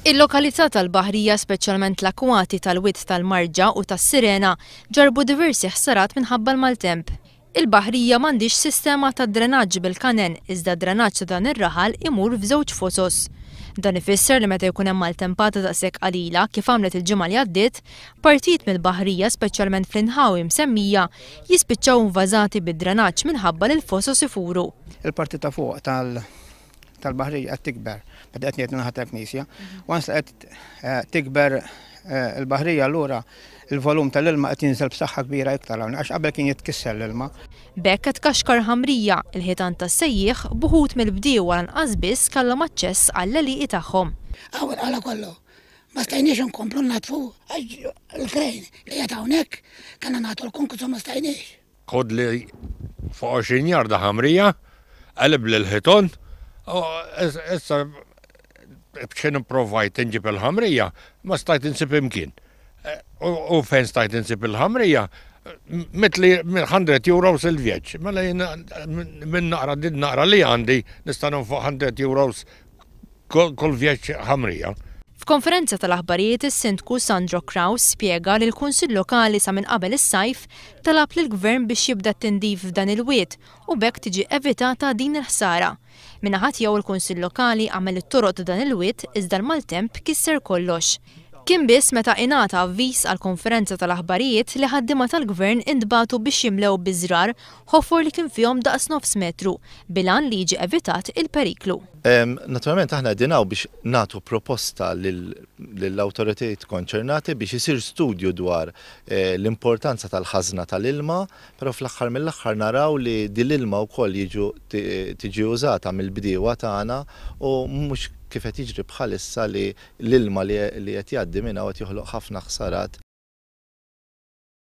Il-lokalità tal-Baħrija, speċjalment l-akwati tal-Wied tal-Marġa u tas-Sirena, ġarrbu diversi ħsarat minħabba l-maltemp. Il-Baħrija m'għandhiex sistema ta' drenaġġ bil-kanen iżda d-drenaġġ ta' dan ir-raħal imur f'żewġ fosos. Dan ifisser li meta jkun hemm maltempata daqshekk qalila kif għamlet il-ġimgħa li għaddiet, partijiet mill-Baħrija speċjalment fl-inħawi msemmija jispiċċaw invażati bid-drenaġġ minħabba li l-fosos ifuru. Il-parti ta' fuq tal tal-baħrija qed tikber, meta qed ngħid naħa tal-Knisja. Once li qed eh, tikber eh, il-baħrija allura il-volum tal-ilma qed jinżel b'saħħa kbira iktar hawn, għax qabel kien jitkisser l-ilma. B'hekk qed tkaxkar ħamrija, il-ħitan tas-sejjieħ b'uħud mill-bdiewa lanqas biss kellhom aċċess għall-għelieqi tagħhom. Hawn inqala' kollu. Ma stajniex inkomplu nnaddfu għax il-krejn li qiegħed hawnhekk kellna nagħtu l-konkusu ma stajniex. Ħodli fuq 20 jarda ħamrija, qelibli l-ħiton, u issa b'xi nipprovajt inġib il-ħamrija, ma stajt insib imkien. U fejn stajt insib il-ħamrija, mitli 100 euros il-vjeġġ. Mela jien minn naqra din naqra li għandi nista' nonfoq 100 euros kull vjeġġ ħamrija. F'konferenza tal-aħbarijiet is-Sindku Sandro Craus spjega li l-Kunsill Lokali sa minn qabel is-sajf talab lill-Gvern biex jibda t-tindif f'dan il-wied u b'hekk tiġi evitata din il-ħsara. Min-naħa tiegħu l-Kunsill Lokali għamel it-toroq ta' dan il-wied iżda l-maltemp kisser kollox. Kien biss meta ingħata avviż għall-konferenza tal-aħbarijiet li ħaddiema tal-Gvern intbagħtu biex jimlew biż-żrar ħofor li kien fihom daqs nofs metru bil-għan li jiġi evitat il-periklu. Naturalment aħna qegħdin hawn biex nagħtu proposta lill-awtoritajiet konċernati biex isir studju dwar l-importanza tal-ħażna tal-ilma, però fl-aħħar mill-aħħar naraw li din l-ilma wkoll jiġu tiġi użata mill-bdiewa tagħna u mhux kif qed jiġri bħalissa li l-ilma li qed jgħaddi minn hawn qed joħloq ħafna ħsarat.